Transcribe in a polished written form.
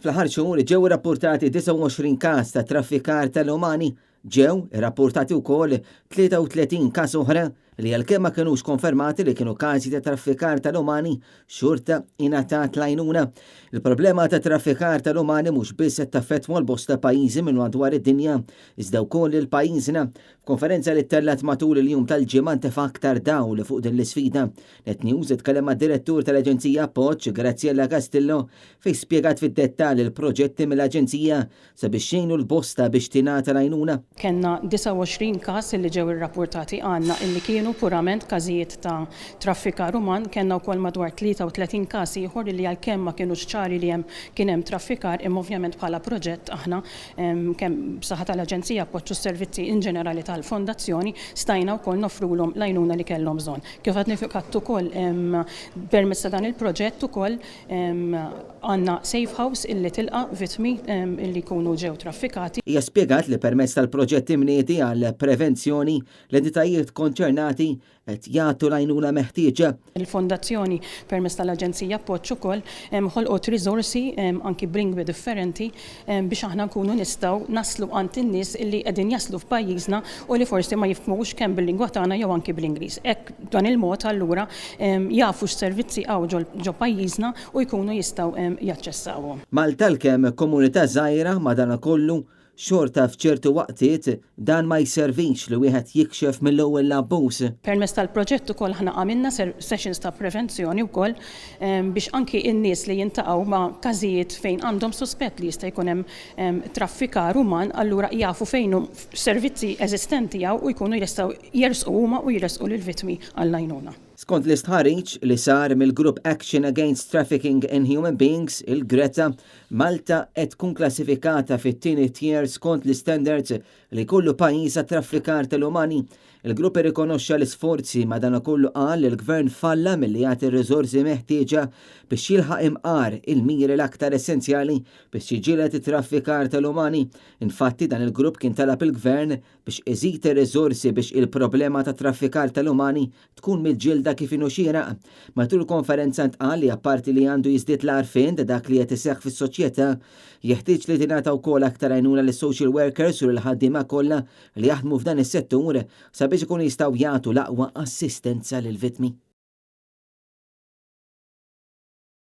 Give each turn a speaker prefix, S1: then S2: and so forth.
S1: Fl-aħħar xhur ġew irrappurtati 29 każ ta' traffikar tal-umani. Ġew irrappurtati wkoll 33 każ oħra li għalkemm ma kinux konfermati li kienu każi ta' traffikar tal-umani, xorta ingħatat l-għajnuna. Il-problema ta' traffikar tal-umani mhux biss qed taffettwa l-bosta pajjiżi minn madwar id-dinja, iżda wkoll lil pajjiżna. F'konferenza li ttellgħet matul il-jum tal-Ġimgħa ntefa' aktar dawl fuq din l-isfida. Net News tkellem mad-Direttur tal-Aġenzija Appoġġ, Graziella Castillo, fejn spjegat fid-dettall il-proġetti mill-Aġenzija sabiex jgħinu l-bosta biex tingħata l-għajnuna.
S2: Kellna 29 każ illi ġew irrappurtati għandna illi kienu purament każijiet ta' traffikar uman. Kellna wkoll madwar 33 każ ieħor illi għalkemm ma kinux ċari li hemm kien hemm traffikar imma ovvjament bħala proġett aħna kemm b'saħħa tal-Aġenzija Appoġġ u s-servizzi in ġenerali tal-Fondazzjoni stajna wkoll noffrulhom l-għajnuna li kellhom bżonn. Kif għadni kif għedt ukoll permezz ta' dan il-proġett ukoll għandna safe house illi tilqa' vittmi illi jkunu ġew traffikati.
S1: Hija spjegat li permezz tal-proġett imniedi għall-prevenzjoni, l-entitajiet konċernati qed jagħtu l-għajnuna meħtieġa.
S2: Il-Fondazzjoni permezz tal-Aġenzija Appoġġ ukoll ħolqot riżorsi anki b'lingwi differenti biex aħna nkunu nistgħu naslu għand in-nies illi qegħdin jaslu f'pajjiżna u li forsi ma jifhmux kemm bil-lingwa tagħna jew anki bl-Ingliż. Hekk b'dan il-mod allura jafu x'servizzi hawn ġo pajjiżna u jkunu jistgħu jaċċessawhom.
S1: Malta għalkemm komunità żgħira madankollu xorta f'ċertu waqtiet dan ma jservix li wieħed jikxef mill-ewwel l-abbuż.
S2: Permezz tal-proġett ukoll aħna għamilna sessions ta' prevenzjoni wkoll biex anki n-nies li jintaqgħu ma' każijiet fejn għandhom suspett li jista' jkun hemm traffikar uman allura jafu fejn hu servizzi eżistenti hawn u jkunu jistgħu jersqu huma u jressqu lill-vittmi għall-għajnuna.
S1: Skont l-istħarriġ li sar mill-grupp Action Against Trafficking in Human Beings, il-GRETA, Malta qed tkun klassifikata fit-tieni tier skont l-istandards li jkollu pajjiż għat-traffikar tal-umani. Il-grupp irrikonoxxa l-isforzi madankollu qal li l-Gvern falla milli jagħti r-riżorsi meħtieġa biex jilħaq imqar il-miri l-aktar essenzjali biex jiġġieled it-traffikar tal-umani. Infatti dan il-grupp kien talab il-Gvern biex iżid ir-riżorsi biex il-problema tat-traffikar tal-umani tkun miġġielda kif inhu xieraq. Matul il-konferenza ntqal li apparti li għandu jiżdied l-għarfien ta' dak li qed iseħħ fis-soċjetà, jeħtieġ li tingħata wkoll aktar għajnuna lis-social workers u lill-ħaddiema kollha li jaħdmu f'dan is-settur sabiex ikunu jistgħu jagħtu l-aqwa assistenza lill-vittmi.